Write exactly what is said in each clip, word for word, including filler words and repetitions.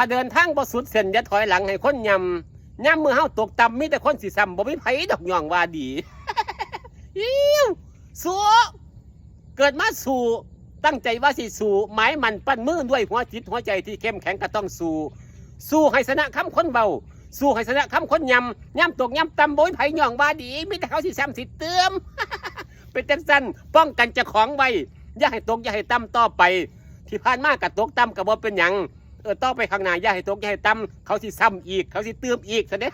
ถ้าเดินทางบ่สุดเส้นอย่าถอยหลังให้คนย่ำ ย่ำมื้อเฮาตกต่ำมีแต่คนสิซ้ำ บ่มีไผดอกย่องว่าดี อิ้ว สู้ เกิดมาสู้ ตั้งใจว่าสิสู้ หมายมั่นปั้นมือด้วยหัวจิตหัวใจที่เข้มแข็งก็ต้องสู้ สู้ให้ชนะคำคนเว้า สู้ให้ชนะคำคนย่ำ ย่ำตกย่ำต่ำ บ่มีไผย่องว่าดี มีแต่เขาสิซ้ำสิเติม เป็นจังซั่น ป้องกันเจ้าของไว้ อย่าให้ตกอย่าให้ต่ำต่อไป ที่ผ่านมาก็ตกต่ำก็บ่เป็นหยัง เออ ต่อไปข้างหน้าอย่าให้ตกอย่าให้ต่ำ เขาสิซ้ำอีก เขาสิเติมอีกซั่นเด้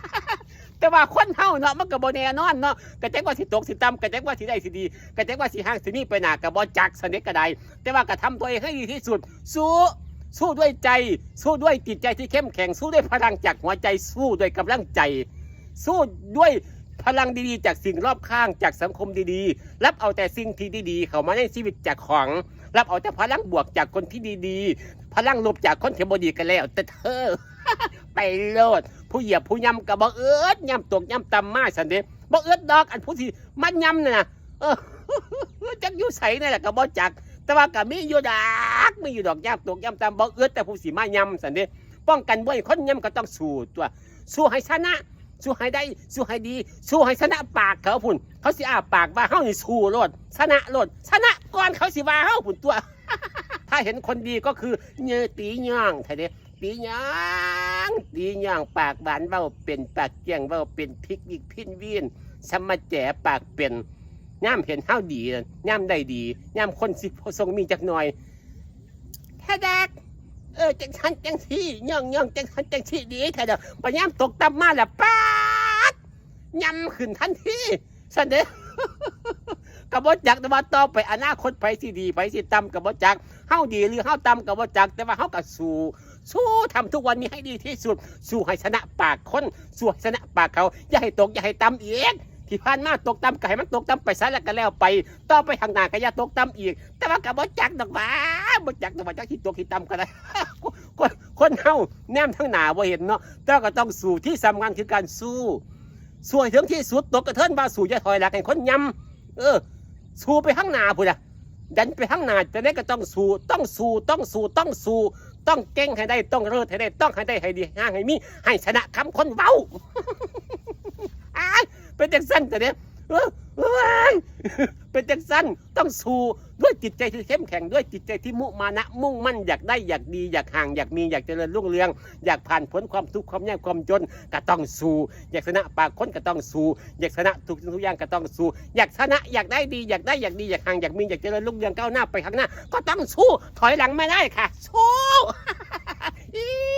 แต่ว่าคนเฮาเนาะ มันก็บ่แน่นอนเนาะ ก็จักว่าสิตกสิต่ำ ก็จักว่าสิได้สิดี ก็จักว่าสิห่างสิมีไปหน้าก็บ่จักซั่นเด้ก็ได้ แต่ว่าก็ทำตัวเองให้ดีที่สุด สู้ สู้ด้วยใจ สู้ด้วยจิตใจที่เข้มแข็ง สู้ด้วยพลังจากหัวใจ สู้ด้วยกำลังใจ สู้ด้วยพลังดีๆ จากสิ่งรอบข้าง จากสังคมดีๆ รับเอาแต่สิ่งที่ดีๆ เข้ามาในชีวิตเจ้าของ รับเอาแต่พลังบวกจากคนที่ดีๆ พลังลบจากคนที่บ่ดีก็แล้วแต่เธอ ไปโลด ผู้เหยียบผู้ย่ำก็บ่อึด ย่ำตกย่ำต่ำมาซั่นเด้ บ่อึดดอก อันผู้สิมาย่ำนั่นน่ะ เออ จักอยู่ไสนั่นแหละก็บ่จัก แต่ว่าก็มีอยู่ดอก มีอยู่ดอก ย่ำตกย่ำต่ำบ่อึด แต่ผู้สิมาย่ำซั่นเด้ ป้องกันบ่ให้คนย่ำก็ต้องสู้ตัว สู้ให้ชนะ สู้ให้ได้ สู้ให้ดี สู้ให้ชนะปากเขาพุ้น เขาสิอ้าปากว่าเฮานี่สู้โลด ชนะโลด ชนะก่อนเขาสิว่าเฮาพุ้นตัว ถ้าเห็นคนดีก็คือเงยตีย่องแท้เด้ ตีย่อง ตีย่อง ปากหวานเว้าเป็น ปากเกี้ยงเว้าเป็น พิกวิกพินวิน สะมาแจ๋ปากเป็น ย่ามเห็นเฮาดี ย่ามได้ดี ย่ามคนสิส่งมีจักหน่อย แท้ดัก เออ จังซั่นจังซี่ ย่องย่อง จังซั่นจังซี่ดีแท้เด้อ บัดย่ามตกต่ำมาละป๊าด ย่ำขึ้นทันที ซั่นเด้ ก็บ่จัก แต่ว่าต่อไปอนาคตไผสิดี ไผสิต่ำก็บ่จัก เฮาดีหรือเฮาต่ำก็บ่จัก แต่ว่าเฮาก็สู้ สู้ทำทุกวันนี้ให้ดีที่สุด สู้ให้ชนะปากคน สู้ให้ชนะปากเขา อย่าให้ตก อย่าให้ต่ำอีก ที่ผ่านมาตกต่ำก็ให้มันตกต่ำไปซะแล้วก็แล้วไป ต่อไปข้างหน้าก็อย่าตกต่ำอีก แต่ว่าก็บ่จักดอกหว่า บ่จักดอกหว่า จักสิตกสิต่ำก็ได้ คน คนเฮาแนมทางหน้าบ่เห็นเนาะ แต่ก็ต้องสู้ ที่สำคัญคือการสู้ สู้ให้ถึงที่สุด ตกกระเทินว่าสู้ อย่าถอยหลังให้คนย่ำ เออ สู้ไปข้างหน้าพุ้นน่ะ ดันไปข้างหน้า จังใดก็ต้องสู้ ต้องสู้ ต้องสู้ ต้องสู้ ต้องเก่งให้ได้ ต้องเลิศให้ได้ ต้องให้ได้ให้ดี ห่างให้มี ให้ชนะคำคนเว้า อ้าย เป็นจังซั่นแต่เด้ เออ เอ้ย เป็นจังซั่น ต้องสู้ ด้วยจิตใจที่เข้มแข็ง ด้วยจิตใจที่มุมานะ มุ่งมั่น อยากได้ อยากดี อยากห่าง อยากมี อยากเจริญรุ่งเรือง อยากผ่านพ้นความทุกข์ ความยาก ความจน ก็ต้องสู้ อยากชนะปากคนก็ต้องสู้ อยากชนะทุกสิ่งทุกอย่างก็ต้องสู้ อยากชนะ อยากได้ดี อยากได้ อยากดี อยากห่าง อยากมี อยากเจริญรุ่งเรืองก้าวหน้าไปข้างหน้า ก็ต้องสู้ ถอยหลังไม่ได้ค่ะ สู้ อี๋